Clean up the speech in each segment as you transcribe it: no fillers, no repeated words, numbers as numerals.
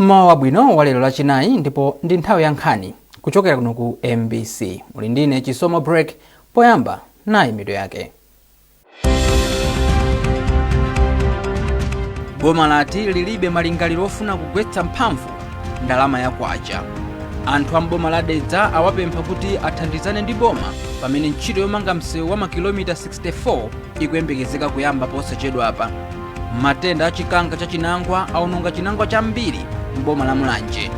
Mmawa wabwino wa lero Lachinayi, ndipo ndi nthawi ya nkhani kuchokera kuno ku MBC. Muli ndine Chisomo Break. Poyamba, nayi mitu yake. Boma lati lilibe malingaliro ofuna kugwetsa mphamvu ndalama ya kwacha. Anthu a mboma la Dedza awapempha kuti athandizane ndi boma pamene ntchito yomanga msewu wa makilomita 64 ikuyembekezeka kuyamba posachedwapa. Matenda a chikanga cha chinangwa aononga chinangwa chambiri m'boma la Mulanje.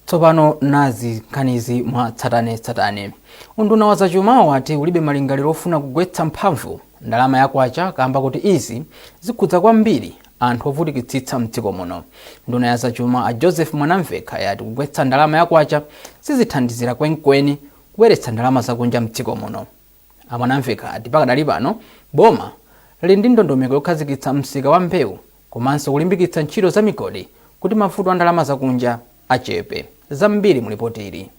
Tsopano nazi nkhanizi mwa tsatanetsatane. Unduna wa zachuma wati ulibe malingaliro ofuna kugwetsa mphamvu ndalama ya kwacha kamba kuti izi zikhudza kwambiri anthu ovutikitsitsa mdziko muno. Nduna ya zachuma a Joseph Mwanamvekha yati kugwetsa ndalama ya kwacha sizithandizira kwenikweni kubweretsa ndalama zakunja mdziko muno. A Mwanamvekha ati pakadali pano boma lili ndi ndondomeko yokhazikitsa msika wa mbewu komanso kulimbikitsa ntchito za migodi kuti mavuto a ndalama zakunja achepe. Zambiri mu lipoti ili.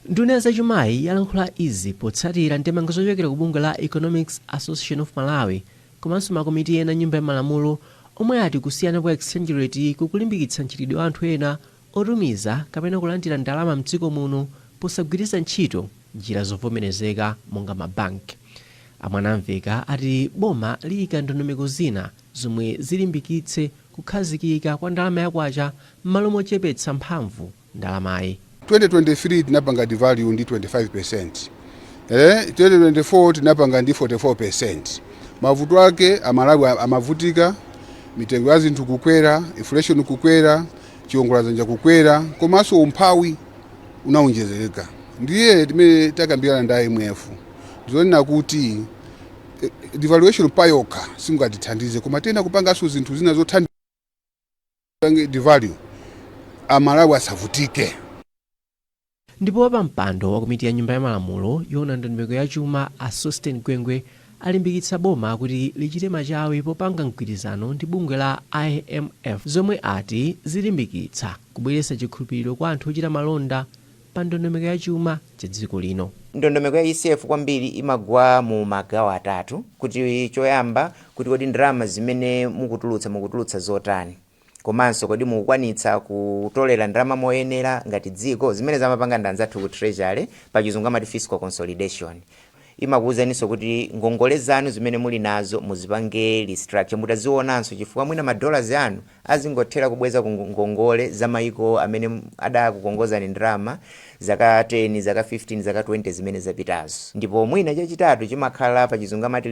Nduna ya zachumayi yalankhula izi potsatira ndemanga zochokera ku bungwe la Economics Association of Malawi komanso makomiti ena Nyumba ya Malamulo omwe ati kusiyana kwa exchange rate kukulimbikitsa mchitidwe wa anthu ena otumiza kapena kulandira ndalama mdziko muno posagwiritsa ntchito njira zovomerezeka monga ma bank. A Mwanamveka ati boma liyika ndondomeko zina zomwe zilimbikitse kukhazikika kwa ndalama ya kwacha m'malo mochepetsa mphamvu ndalamayi. 2023 tinapanga devalue ndi 25%, 2024 tinapanga ndi 44%. Mavuto ake, Amalawi amavutika, mitengo ya zinthu kukwera, inflation kukwera, chiwongoladzanja kukwera, komanso umphawi unawonjezereka. Ndiye timene takambirana ndi IMF ndizonena kuti devaluation payokha singatithandize, koma tena kupanganso zinthu zina zothandiza devalue, Amalawi asavutike. Ndipo wapampando wa komiti ya Nyumba ya Malamulo yoona ndondomeko ya chuma a Sosten Gwengwe alimbikitsa boma kuti lichite machawi popanga mgwirizano ndi bungwe la IMF zomwe ati zilimbikitsa kubweretsa chikhulupiriro kwa anthu ochita malonda pa ndondomeko ya chuma cha dziko lino. Ndondomeko ya ECF kwambiri imagwa mu magawo atatu, kuti choyamba, kuti kodi ndalama zimene mukutulutsa, mukutulutsa zotani, komanso kodi mukukwanitsa kutolera ndalama moyenera ngati dziko? Zimene zamapanga ndi anzathu ku Treasury, pachizungu amati fiscal consolidation. Imakuwuzaninso kuti ngongole zanu zimene muli nazo muzipange restructure, mutazionanso, chifukwa mwina ma dollars anu azingothera kubweza ku ngongole za maiko amene adakukongozani ndalama zaka 10, zaka 15, zaka 20 zimene zapitazo. Ndipo mwina chachitatu chimakhala, pachizungu amati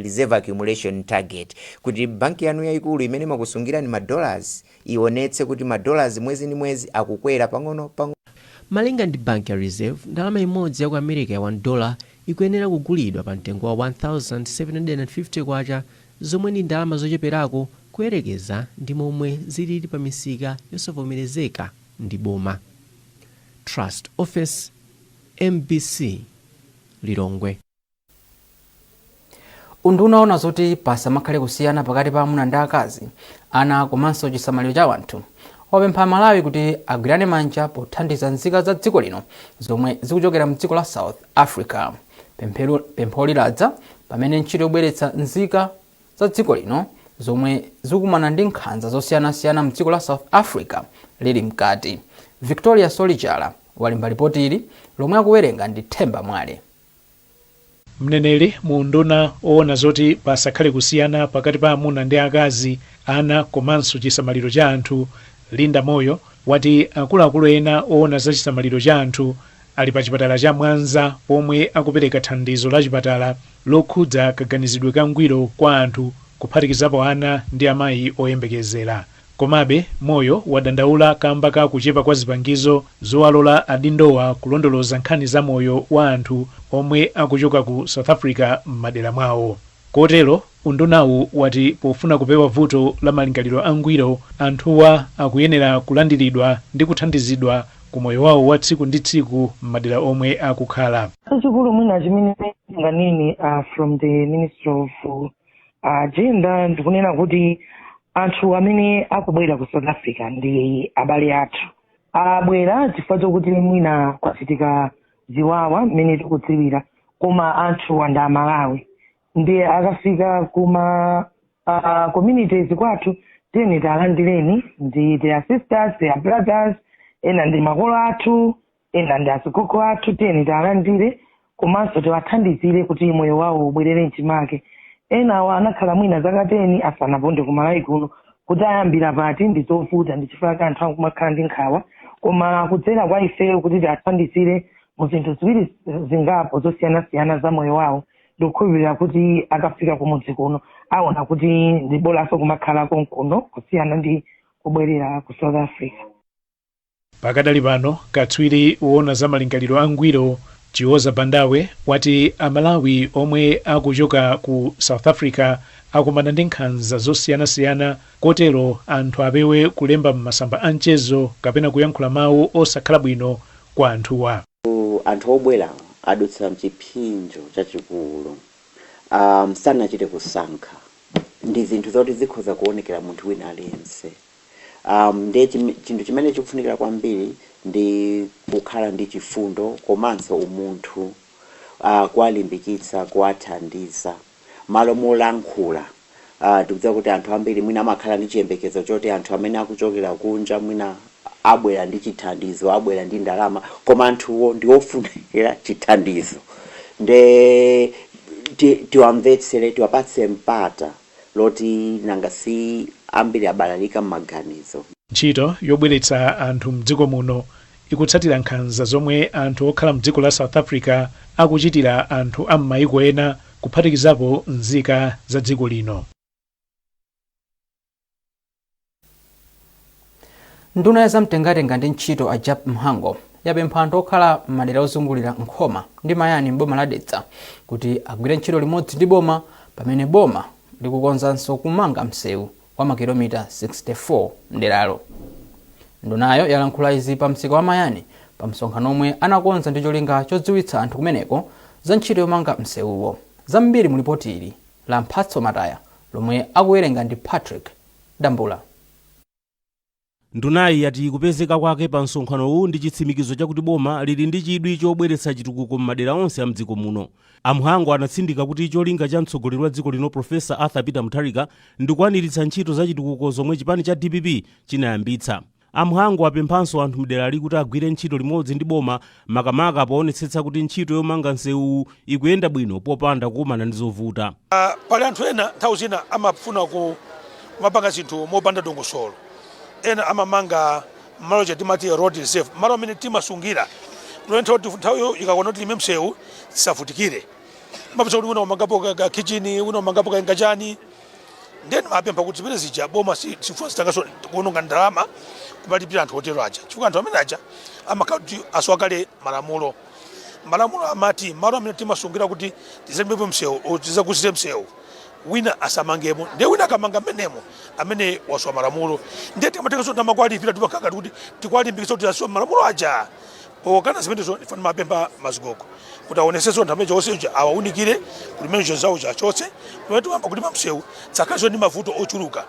reserve accumulation target, kuti banki yanu yayikulu imene imakusungirani ma dollars ionetse kuti ma dollars mwezi ndi mwezi akukwera pang'ono pang'ono. Malinga ndi banki ya Reserve, ndalama imodzi ya ku America ya 1 dollar ikuyenera kugulidwa pa mtengo wa 1750 kwacha, zomwe ndi ndalama zocheperako kuyerekeza ndi momwe zilili pa misika yosavomerezeka ndi boma. Trust Office, MBC, Lilongwe. Unduna oona zoti pasamakhale kusiyana pakati pa amuna ndi akazi, ana komanso chisamaliro cha anthu wapempha Amalawi kuti agwirane manja pothandiza nzika za dziko lino zomwe zikuchokera mdziko la South Africa. Pempholi ladza pamene ntchito yobweretsa nzika za dziko lino zomwe zikukumana ndi nkhanza zosiyanasiyana mdziko la South Africa lili mkati. Victoria Solichala walemba ripoti ili lomwe akuwerenga ndi Themba Mwale. Mneneri mu unduna owona zoti pasakhale kusiyana pakati pa amuna ndi akazi, ana komanso chisamaliro cha anthu, Linda Moyo, wati akuluakulu ena owona za chisamaliro cha anthu ali pa chipatala cha Mwanza pomwe akupereka thandizo la chipatala lokhudza kaganizidwe kangwiro kwa anthu, kuphatikizapo ana ndi amayi oyembekezera. Komabe, Moyo wadandaula kamba ka kuchepa kwa zipangizo zowalola adindowa kulondoloza nkhani za moyo wa anthu omwe akuchoka ku South Africa m'madera mwawo. Kotero, undunawu wati pofuna kupewa vuto la malingaliro angwiro, anthuwa akuyenera kulandiridwa ndi kuthandizidwa ku moyo wawo wa tsiku ndi tsiku m'madera omwe akukhala. Chachikulu mwina chimene tinganene from the Ministry of Gender ndikunena kuti anthu amene akubwera ku South Africa ndi abale athu. Abwera chifukwa chokuti mwina kwachitika ziwawa mmene tikudziwira. Koma anthuwa ndi Amalawi, ndiye akafika kuma communities kwathu, tiyeni tialandireni. Ndi their sisters, their brothers, ena ndi makolo athu, ena ndi azigogo athu. Tiyeni tialandire komanso tiwathandizire kuti moyo wawo ubwerere mchimake. Enawo anakhala mwina zaka 10 asanaponde kumalawi kuno. Kuti ayambira pati ndi zovuta, ndi chifukwa ka anthu akumakhala ndi nkhawa. Koma kudzera kwa ifeyo kuti tiathandizire mu zinthu ziwiri zingapo zosiyanasiyana za moyo wawo, ndikukhulupirira kuti akafika kumudzi kuno aona kuti ndi bolanso kumakhala konkuno kusiyana ndi kubwerera ku South Africa. Pakadali pano, katswiri woona za malingaliro angwiro Chioza Bandawe wati Amalawi omwe akuchoka ku South Africa akumana ndi nkhanza zosiyanasiyana, kotero anthu apewe kulemba m'masamba a mchezo kapena kuyankhula mawu osakhala bwino kwa anthuwa. Anthu obwera adutsa mchipsinjo chachikulu. Sanachite kusankha, ndi zinthu zoti zikhoza kuonekera munthu wina aliyense. Ndiye chinthu chimene chikufunikira kwambiri ndi kukhala ndi chifundo komanso umunthu, kuwalimbikitsa, kuwathandiza malo molankhula. Tikudziwa kuti anthu ambiri mwina amakhala ndi chiyembekezo choti anthu amene akuchokera kunja mwina abwera ndi chithandizo, abwera ndi ndalama, koma anthuwo ndi ofunikira chithandizo. Nde tiwamvetsere, tiwapatse mpata loti nanga si ambiri abalalika m'maganizo. Ntchito yobweretsa anthu mdziko muno ikutsatira nkhanza zomwe anthu okhala mdziko la South Africa akuchitira anthu a m'mayiko ena, kuphatikizapo nzika za dziko lino. Nduna ya zamtengatenga ndi ntchito a Jappie Mhango yapempha anthu okhala m'madera ozungulira Nkhoma ndi Mayani m'boma la Dedza kuti agwire ntchito limodzi ndi boma pamene boma likukonzanso kumanga msewu wa makilomita 64 mderalo. Ndunayo yalankhula izi pa msika wa Mayani pa msonkhano omwe anakonza ndi cholinga chodziwitsa anthu kumeneko za ntchito yomanga msewuwo. Zambiri mu lipoti ili la Mphatso Mataya lomwe akuwerenga ndi Patrick Dambula. Ndunayi yati kupezeka kwake pa msonkhanowu ndi chitsimikizo chakuti boma lili ndi chidwi chobweretsa chitukuko m'madera onse a mdziko muno. A Mhango anatsindika kuti cholinga cha mtsogoleri wa dziko lino Professor Arthur Peter Mutharika ndi kukwaniritsa ntchito za chitukuko zomwe chipani cha DPP chinayambitsa. A Mhango apemphanso anthu mderali kuti agwire ntchito limodzi ndi boma, makamaka poonetsetsa kuti ntchito yomanga msewuwu ikuyenda bwino popanda kukumana ndi zovuta. Pali anthu ena nthawi zina amafuna kumapanga zinthu mopanda dongosolo. Ena amamanga malo aja timati road reserve, malo amene timasungira kuti nthawiyo ikakwana kuti tilime msewu tisavutikire. Mapeza kuti wina wamangapo ka kitchen, wina wamangapo kachani. Then mapempha kuti zimene zija boma sifuna zitangaso kuononga ndalama kumalipira anthu otero aja, chifukwa anthu amene aja amakhala kuti aswa kale malamulo. Malamulo amati malo amene timasungira kuti tizalimepo msewu, tizakuzire msewu, wina asamangemo. Ndiye wina akamanga mmenemo, amene waswa malamulo. Ndiye tikamatenganso ndalama kuwalipira, timakhala kuti tikuwalimbikitsa kuti aswe malamulo aja. Pokana zimenezo, ndifuna mapempha mazigogo kuti aonesenso anthu amene onse awaunikire kuti mmene zawo achotse. Pamene tikuyamba kulima msewu, tsakhalenso ndi mavuto ochuluka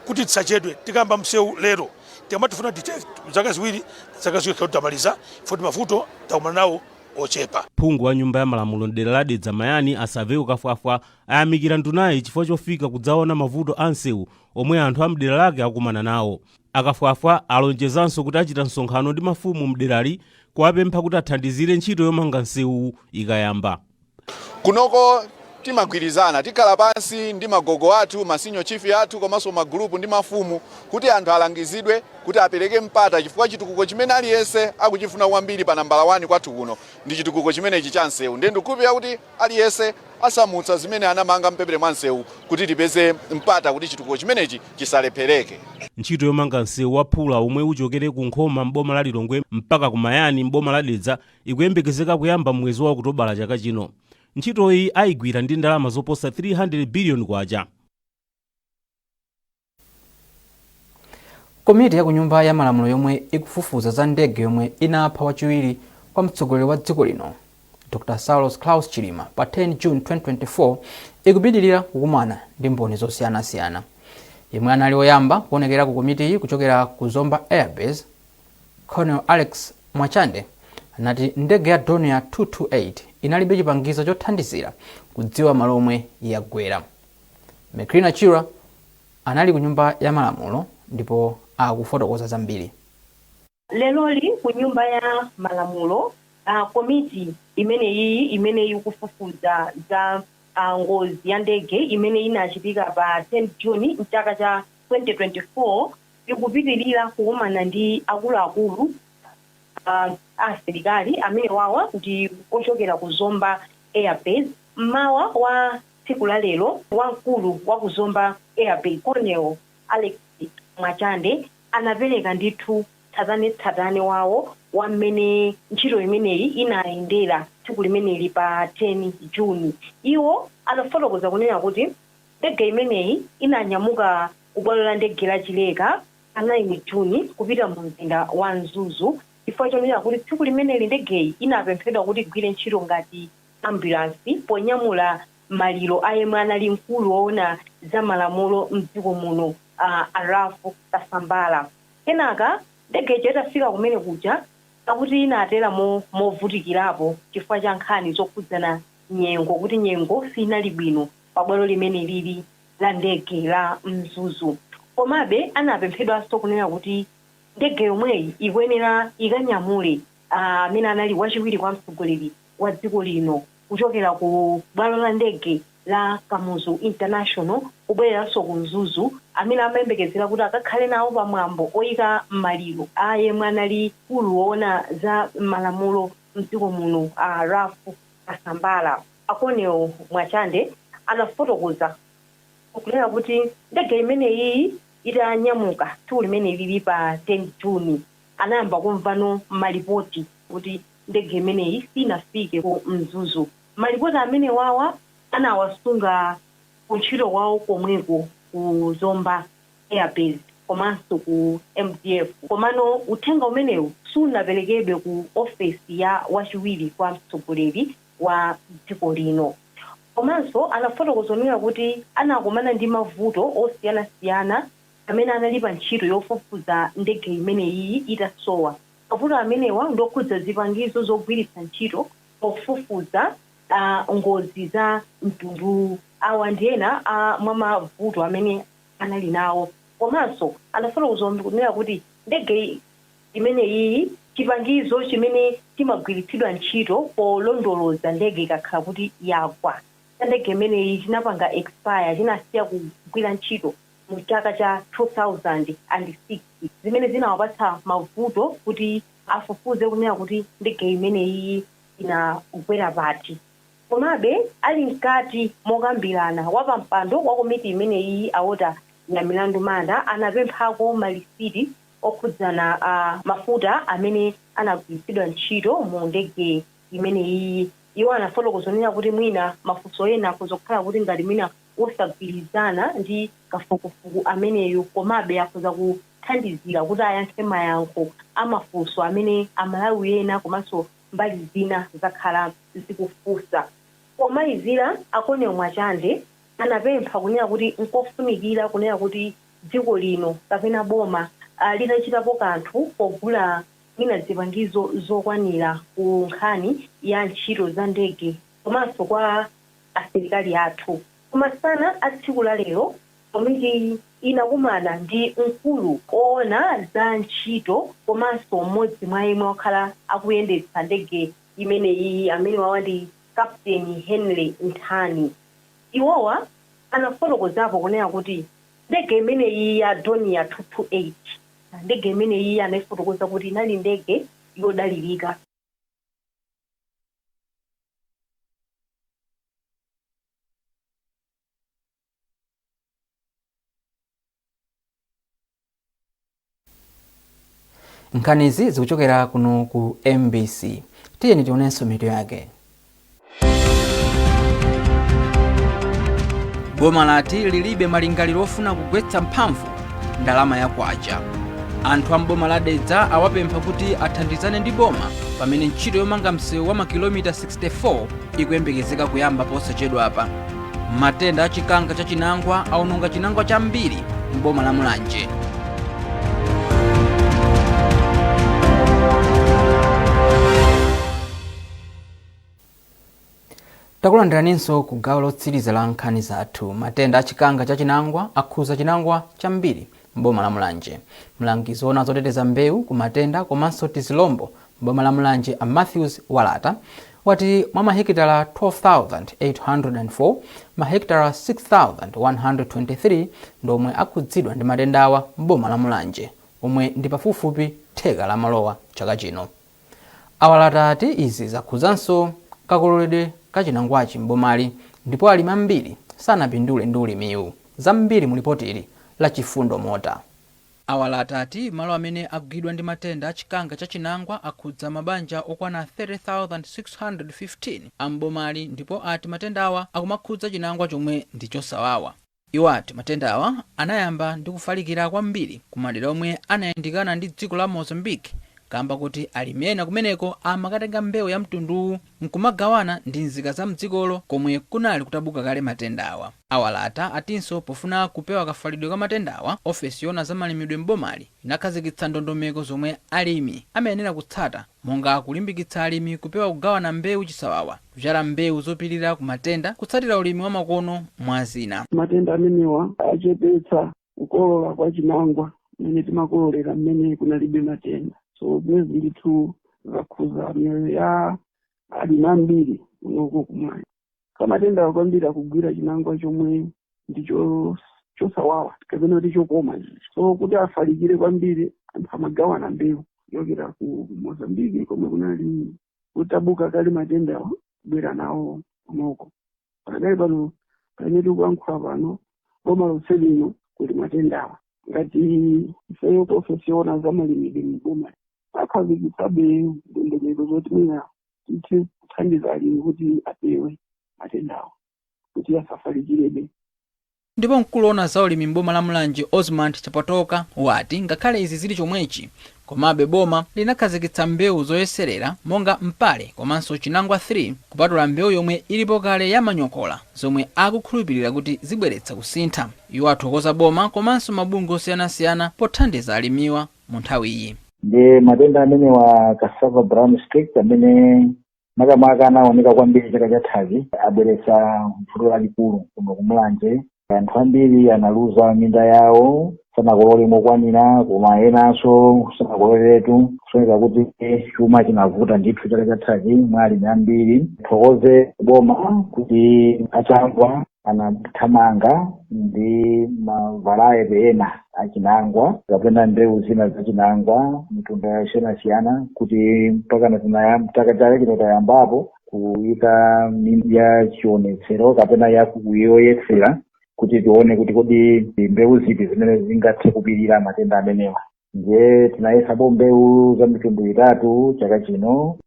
kuti tisachedwe. Tikayamba msewu lero, tikamatifuna tite zaka 2, zaka 2 kuti tamaliza, futi mavuto takumana nawo ochepa. Phungu wa nyumba ya malamulo mdera la Dedza Mayani, a Savewo Kafwafwa, ayamikira ndunayi chifukwa chofika kudzaona mavuto a msewu omwe anthu a mdera lake akumana nawo. Akafwafwa alonjezanso kuti achita msonkhano ndi mafumu mderali kuwapempha kuti athandizire ntchito yomanga msewu ikayamba. Kunoko timagwirizana, tikhala pansi ndi magogo athu, ma senior chief athu, komanso magulupu ndi mafumu kuti anthu alangizidwe kuti apereke mpata, chifukwa chitukuko chimene aliyense akuchifuna kwambiri pa nambala 1 kwathu kuno ndi chitukuko chimenechi cha msewu. Ndiye ndikukhulupirira kuti aliyense asamutsa zimene anamanga mpepere mwa msewu kuti tipeze mpata kuti chitukuko chimenechi chisalephereke. Ntchito yomanga msewu wa phula omwe uchokere ku Nkhoma m'boma la Lilongwe mpaka ku Mayani m'boma la Dedza ikuyembekezeka kuyamba mwezi wa Okutobala chaka chino. Ntchitoyi ayigwira ndi ndalama zoposa 300 biliyoni kwacha. Komiti ya kunyumba ya malamulo yomwe ikufufuza za ndege yomwe inapha wachiwiri kwa mtsogoleri wa dziko lino Dr Saulos Klaus Chilima pa 10 June 2024 ikupitirira kukumana ndi mboni zosiyanasiyana. Yemwe anali woyamba kuonekera ku komitiyi kuchokera ku Zomba Airbase, Colonel Alex Mwachande, anati ndege ya Dornier 228 Inalibe chipangizo chothandizira kudziwa malo omwe yagwera. Mekrina Chira anali ku Nyumba ya Malamulo ndipo akufotokoza zambiri. Leroli ku Nyumba ya Malamulo, komiti imeneyiyi imene ikufufuza za ngozi ya ndege imene inachitika pa 10 June mchaka cha 2024 ikupitilira kukumana ndi akuluakulu a asilikali amenewawa ndi ochokera ku Zomba Air Base. Mmawa wa tsiku la lero, wamkulu wa ku Zomba Air Base, Colonel Alex Mwachande anapereka ndithu tsatanetsatane wawo wa mmene ntchito imeneyi inayendera tsiku limeneli pa 10 June. Iwo anafotokoza kunena kuti ndege imeneyi inanyamuka ku bwalo la ndege la Chileka pa 9 June kupita mu mzinda wa Mzuzu chifukwa chonena kuti tsiku limeneli ndegeyi inapemphedwa kuti igwire ntchito ngati ambulansi ponyamula maliro a yemwe anali mkulu woona za malamulo mdziko muno a Ralph Kasambara. Kenaka ndege ija itafika kumene kuja akuti inatera movutikirapo chifukwa cha nkhani zokhudzana nyengo kuti nyengo sinali bwino pa bwalo limene lili la ndege la Mzuzu. Komabe anapemphedwanso kunena kuti ndege yomweyi ikuyenera ikanyamule amene anali wachiwiri kwa mtsogoleri wa dziko lino kuchokera ku bwalo la ndege la Kamuzu International kubwereranso ku Mzuzu, amene amayembekezera kuti akakhale nawo pa mwambo oyika maliro a yemwe anali mkulu woona za malamulo mdziko muno a Ralph Kasambara. A Colonel Mwachande anafotokoza kunena kuti ndege imeneyiyi itanyamuka tsiku limene lili pa 10 June, anayamba kumvano malipoti kuti ndege imeneyi sinafike ku Mzuzu. Malipoti amenewawa anawasunga ku ntchito kwawo komweko ku Zomba Air Base komanso ku MDF. Komano uthenga umenewu sunaperekedwe ku ofesi ya wachiwiri kwa mtsogoleri wa dziko lino. Komanso anafotokoza kunena kuti anakumana ndi mavuto osiyanasiyana pamene anali pa ntchito yofufuza ndege imeneyiyi itasowa. Mavuto amenewa ndi okhudza zipangizo zogwiritsa ntchito pofufuza ngozi za mtunduwu. Awa ndi ena mwa mavuto amene anali nawo. Komanso anafotokoza kunena kuti ndege imeneyiyi chipangizo chimene chimagwiritsidwa ntchito polondoloza ndege ikakhala kuti yagwa cha ndege imeneyi chinapanga expire, chinasiya kugwira ntchito mu chaka cha 2006, zimene zinawapatsa mavuto kuti afufuze kunena kuti ndege imeneyiyi inagwera pati. Komabe ali mkati mokambirana, wapampando wa komiti imeneyiyi a Walter Nyamilandu Manda anapemphako malisiti okhudzana mafuta amene anagwiritsidwa ntchito mu ndege imeneyiyi. Iwo anafotokoza kunena kuti mwina mafunso ena akhoza kukhala kuti ngati mwina wosagwirizana ndi kafukufuku ameneyu, komabe akhoza kuthandizira kuti ayankhe mayankho a mafunso amene Amalawi ena komanso mbali zina zakhala zikufunsa. Pomalizira, a Colonel Mwachande anapempha kunena kuti nkofunikira kunena kuti dziko lino kapena boma litachitapo kanthu pogula mwina zipangizo zokwanira ku nkhani ya ntchito za ndege komanso kwa asilikali athu. Masana a tsiku la lero, komitiyi inakumana ndi mkulu owona za ntchito komanso mmodzi mwa yemwe wakhala akuyendetsa ndege imeneyiyi, amenewawa ndi Captain Henry Nthani. Iwowa anafotokozapo kunena kuti ndege imeneyi ya Dornier 228, ndege imeneyiyi anaifotokoza kuti inali ndege yodalirika. Nkhanizi zikuchokera kuno ku MBC. Tiyeni tionenso mitu yake. Boma lati lilibe malingaliro ofuna kugwetsa mphamvu ndalama ya kwacha. Anthu a m'boma la Dedza awapempha kuti athandizane ndi boma pamene ntchito yomanga msewu wa makilomita 64 ikuyembekezeka kuyamba posachedwapa. Matenda a chikanga cha chinangwa aononga chinangwa chambiri m'boma la Mulanje. Takulandiraninso ku gawo lotsiriza la nkhani zathu. Matenda a chikanga cha chinangwa akhuza chinangwa chambiri m'boma la Mulanje. Mlangizi woona zoteteza mbewu ku matenda komanso tizilombo m'boma la Mulanje, a Matthews Walata, wati mwa mahekitala 12,804, mahekitala 6,123 ndomwe akhudzidwa ndi matendawa m'boma la Mulanje, omwe ndi pafupifupi theka la malowa chaka chino. Awalata ati izi zakhuzanso kakololedwe kachinangwachi m'bomali, ndipo alimi ambiri sanapindule ndi ulimiwu. Zambiri mulipoti la Chifundo Mota. Awalata ati malo amene agwidwa ndi matenda achikanga cha chinangwa akhudza mabanja okwana 30,615 ambomali, ndipo ati matenda awa akumakhudza chinangwa chomwe ndi chosawawa. Iwo ati matenda awa anayamba ndi kufalikira kwambiri ku madera omwe anayandikana ndi dziko la Mozambique, kamba kuti alimi ena kumeneko amakatenga mbewu ya mtunduwu nkumagawana ndi nzika za mdzikolo komwe kunali kutabuka kale matendawa. Awalata atinso pofuna kupewa kafalidwe ka matendawa, ofesi yoona za malimidwe m'bomali inakhazikitsa ndondomeko zomwe alimi amayenera kutsata, monga kulimbikitsa alimi kupewa kugawana mbewu chisawawa, kudzala mbewu zopirira ku matenda, kutsatira ulimi wa makono, mwa zina. Matenda amenewa achepetsa kukolola kwa chinangwa mmene timakololera mmene kunalibe matenda. So zimezi ndithu zakhuza miyoyo ya alimi ambiri kunoko kumwayi. Kamatenda kwambiri akugwira chinangwa chomwe ndi chosawawa kapena kuti chokoma. So kuti afalikire kwambiri, anthu amagawana mbewu kuchokera ku Mozambiki komwe kunali kutabuka kale matendawa, kubwera nawo kunoko. Pakadali pano, pamene tikuyankhula pano, boma lonse lino kuli matendawa. Ngati ifeyo ofesi yoona za malimidwe m'boma, akhazikitsabe ndondomeko zoti mwina tithe kuthandiza alimi kuti apewe matendawa kuti asafalikirebe. Ndipo mkulu woona za ulimi m'boma la Mulanje, Osmond Chapatoka, wati ngakhale izi zili chomwechi, komabe boma linakhazikitsa mbewu zoyeserera monga mpale komanso chinangwa 3, kupatula mbewu yomwe ilipo kale ya manyokola, zomwe akukhulupirira kuti zibweretsa kusintha. Iwo athokoza boma komanso mabungwe osiyanasiyana pothandiza alimiwa mu nthawi iyi. Ndi matenda amene wa cassava brown streak, amene makamaka anaoneka kwambiri chaka chathachi, abweretsa vuto lalikulu kuno kumulanje. Anthu ambiri analuza minda yawo, sanakolole mokwanira, koma enanso sanakololeretu, kusonyeza kuti chuma chinavuta ndithu chaka chathachi mwa alimi ambiri. Thokoze boma kuti achangwa anathamanga ndi ma variety ena achinangwa kapena mbewu zina zachinangwa, mitundu yosiyanasiyana, kuti mpaka chaka chino tayambapo kuyika ya chionetsero kapena ya yoyesera kuti tione kuti kodi mbewu zipi zimene zingathe kupirira matenda amenewa. Ndiye tinayesapo mbewu za mitundu itatu chaka chino.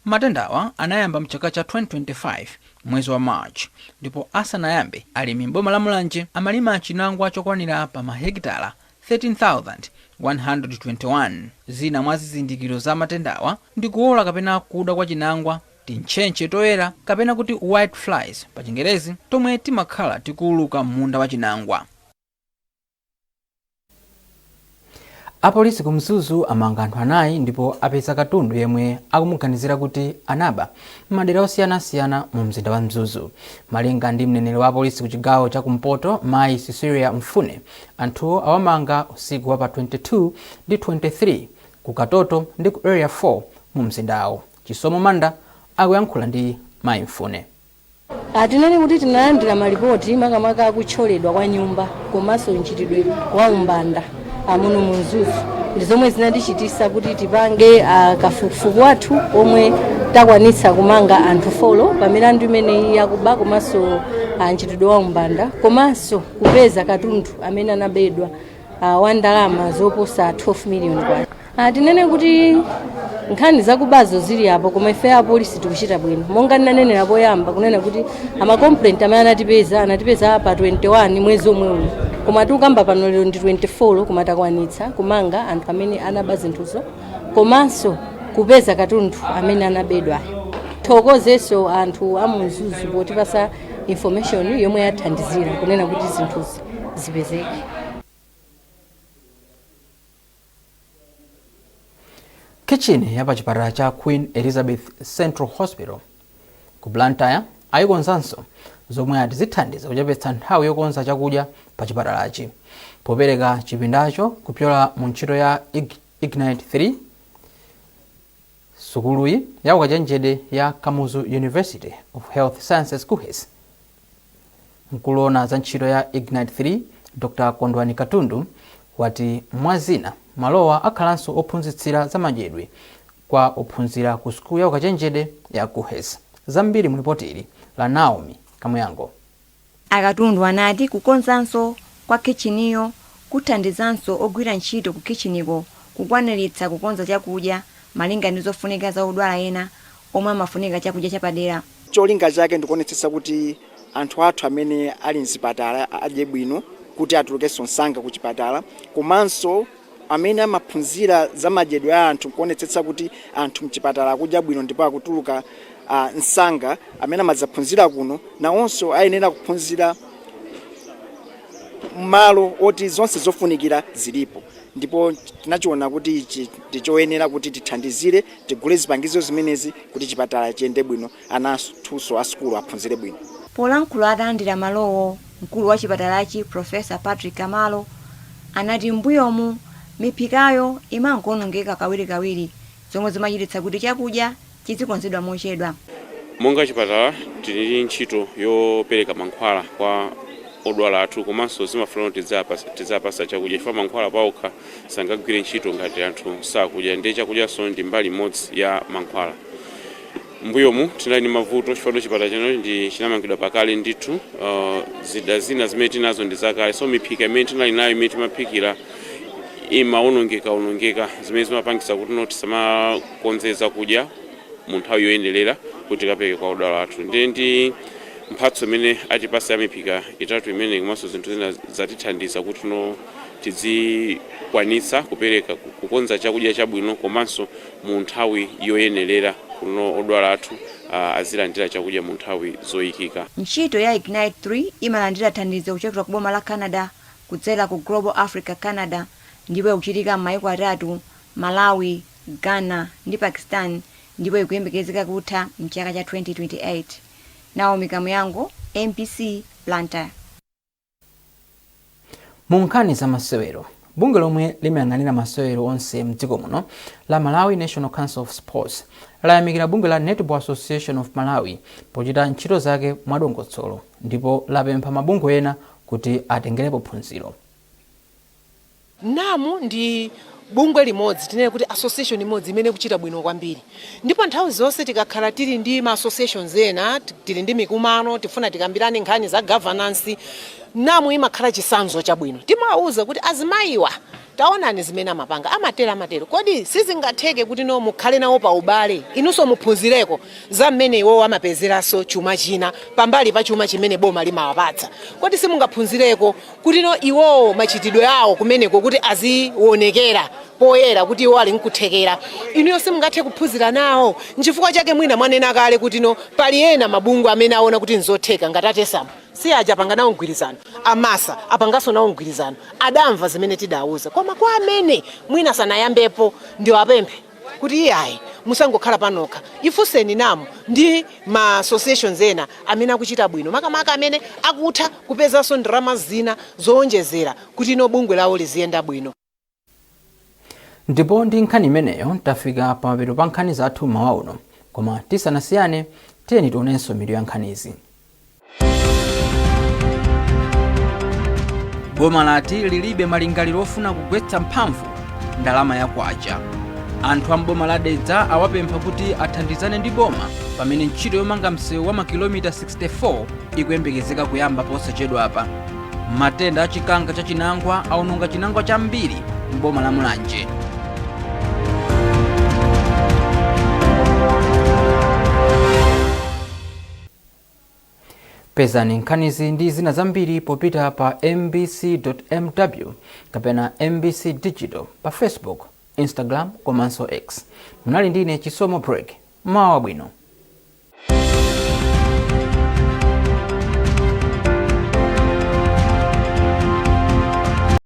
Matendawa anayamba mchaka cha 2025 mwezi wa March, ndipo asanayambe, alimi m'boma la Mulanje amalima chinangwa chokwanira pa mahekitala 13,121. Zina mwa zizindikiro za matendawa ndi kuwola kapena kuda kwa chinangwa, tintchentche toyera kapena kuti white flies pa Chingerezi, tomwe timakhala tikuuluka m'munda wa chinangwa. Apolisi ku Mzuzu amanga anthu anayi ndipo apeza katundu yemwe akumuganizira kuti anaba m'madera osiyanasiyana mu mzinda wa Mzuzu. Malinga ndi mneneri wa apolisi ku chigawo cha kumpoto, mayi Cecilia Mfune, anthuwo awamanga usiku wa pa 22 ndi 23 ku Katoto ndi ku Area 4 mu mzindawo. Chisomo Manda akuyankhula ndi mayi Mfune. Tinene kuti tinalandira malipoti makamaka akuthyoledwa kwa nyumba komanso mchitidwe wa umbanda muno mu Mzuzu, ndi zomwe zinatichitisa kuti tipange kafukufuku wathu omwe takwanitsa kumanga anthu 4 pa milandu imeneyi yakuba komanso mchitidwe wa umbanda, komanso kupeza katundu amene anabedwa wa ndalama zoposa 12 million kwacha. Tinene kuti nkhani zakubazo zili apo, koma ife apolisi tikuchita bwino. Monga ndinanenera poyamba, kunena kuti ama complaint amene anatipeza pa 21 mwezi omwe uno, koma tikukamba pano lero ndi 24, koma takwanitsa kumanga anthu amene anaba zinthuzo komanso kupeza katundu amene anabedwayo. Thokozenso anthu a mu Mzuzu potipasa information yomwe yathandizira kunena kuti zinthuzi zipezeke. Kitchen ya pa chipatala cha Queen Elizabeth Central Hospital ku Blantyre Ayikonzanso, zomwe ati zithandiza kuchepetsa nthawi yokonza chakudya pa chipatalachi. Popereka chipindacho kupyola mu ntchito ya Ignite 3, sukuluyi ya ukachenjede ya Kamuzu University of Health Sciences, KUHeS, mkulu woona za ntchito ya Ignite 3, Dr Kondwani Katundu, wati mwazina malowa akhalanso ophunzitsira za madyedwe kwa ophunzira ku sukulu ya ukachenjede ya KUHeS. Zambiri mu ripoti ili la Naomi Kamuyango. Akatundu anati kukonzanso kwa kitchiniyo kuthandizanso ogwira ntchito ku kitchiniko kukwaniritsa kukonza chakudya malinga ndi zofunika za odwala ena omwe amafunika chakudya chapadera. Cholinga chake ndikuonetsetsa kuti anthu athu amene ali mzipatala adye bwino kuti atulukenso msanga ku chipatala, komanso amene amaphunzira za madyedwe a anthu, kuonetsetsa kuti anthu mchipatala akudya bwino ndipo akutuluka msanga. Amene amadzaphunzira kuno nawonso ayenera kuphunzira malo oti zonse zofunikira zilipo, ndipo tinachiona kuti ichi ndi choyenera kuti tithandizire, tigule zipangizo zimenezi kuti chipatala chiyende bwino, ana athunso a sukulu aphunzire bwino. Polankhula atalandira malowo, mkulu wa chipatalachi, Professor Patrick Kamalo, anati m'mbuyomu miphikayo imangoonongeka kawirikawiri, zomwe zimachititsa kuti chakudya chizikonzedwa mochedwa. Monga chipatala tili ndi ntchito yopereka mankhwala kwa odwala athu, komanso zimafuna kuti tidzapasa chakudya, chifukwa mankhwala paokha sangagwire ntchito ngati anthu sakudya. Ndiye chakudyanso ndi mbali imodzi ya mankhwala. Mbuyomu tinali ndi mavuto chifukwa chipatala chino ndi chinamangidwa pakale ndithu. Zida zina zimene tinazo ndi zakale, so miphika imene tinali nayo, imene timaphikira, imawonongeka onongeka, zimene zimapangisa kuti no tisamakonze zakudya mu nthawi yoyenerera kuti tikapereke kwa odwala athu. Ndiye ndi mphatso imene atipasa ya miphika itatu imene komanso zinthu zina, zatithandiza kuti no tizikwanitsa kupereka, kukonza chakudya chabwino komanso mu nthawi yoyenerera, kuno odwala athu azilandira chakudya mu nthawi zoyikika. Ntchito ya Ignite 3 imalandira thandizo kuchokera ku boma la Canada kudzera ku Global Africa Canada, ndipo ikuchitika m'mayiko atatu, Malawi, Ghana ndi Pakistan, ndipo ikuyembekezeka kutha mchaka cha 2028. Naomi Kamuyango, MBC, Blantyre. Mu nkhani za masewero, bungwe lomwe limayang'anira masewero onse mdziko muno la Malawi National Council of Sports layamikira bungwe la Netball Association of Malawi pochita ntchito zake mwadongosolo, ndipo lapempha mabungwe ena kuti atengerepo phunziro. NAM ndi bungwe limodzi, tinene kuti association imodzi imene ikuchita bwino kwambiri, ndipo nthawi zonse tikakhala tili ndi ma associations ena, tili ndi mikumano, tifuna tikambirane nkhani za governance, NAM imakhala chitsanzo chabwino. Timawauza kuti azimayiwa, taonani zimene amapanga, amatero amatero, kodi sizingatheke kuti no mukhale nawo pa ubale, inunso muphunzireko za mmene iwowo amapezeranso chuma china pambali pa chuma chimene boma limawapatsa? Kodi simungaphunzireko kuti no iwowo machitidwe awo kumeneko kuti azionekera poyera kuti iwo ali nkuthekera, inuyo simungathe kuphunzira nawo? Nchifukwa chake mwina mwanena kale kuti no pali ena mabungwe amene aona kuti nzotheka, ngati aTESAM, si aja apanga nawo mgwirizano, amasa apanganso nawo mgwirizano, adamva zimene tidawuza. Koma kwa amene mwina sanayambepo, ndiwapemphe kuti iyayi, musangokhala panokha, ifunseni NAM ndi ma associations ena amene akuchita bwino, makamaka amene akutha kupezanso ndalama zina zowonjezera kuti ino bungwe lawo liziyenda bwino. Ndipo ndi nkhani imeneyo tafika pamapeto pa nkhani zathu mmawa uno, koma tisanasiyane, tiyeni tionenso mitu ya nkhanizi. Boma lati lilibe malingaliro ofuna kugwetsa mphamvu ndalama ya kwacha. Anthu a mboma la Dedza awapempha kuti athandizane ndi boma pamene ntchito yomanga msewu wa makilomita 64 ikuyembekezeka kuyamba posachedwapa. Matenda a chikanga cha chinangwa aononga chinangwa chambiri m'boma la Mulanje. Pezani nkhanizi ndi zina zambiri popita pa mbc.mw kapena MBC Digital pa Facebook, Instagram komanso X. Munali ndine Chisomo Break. Mawa wabwino.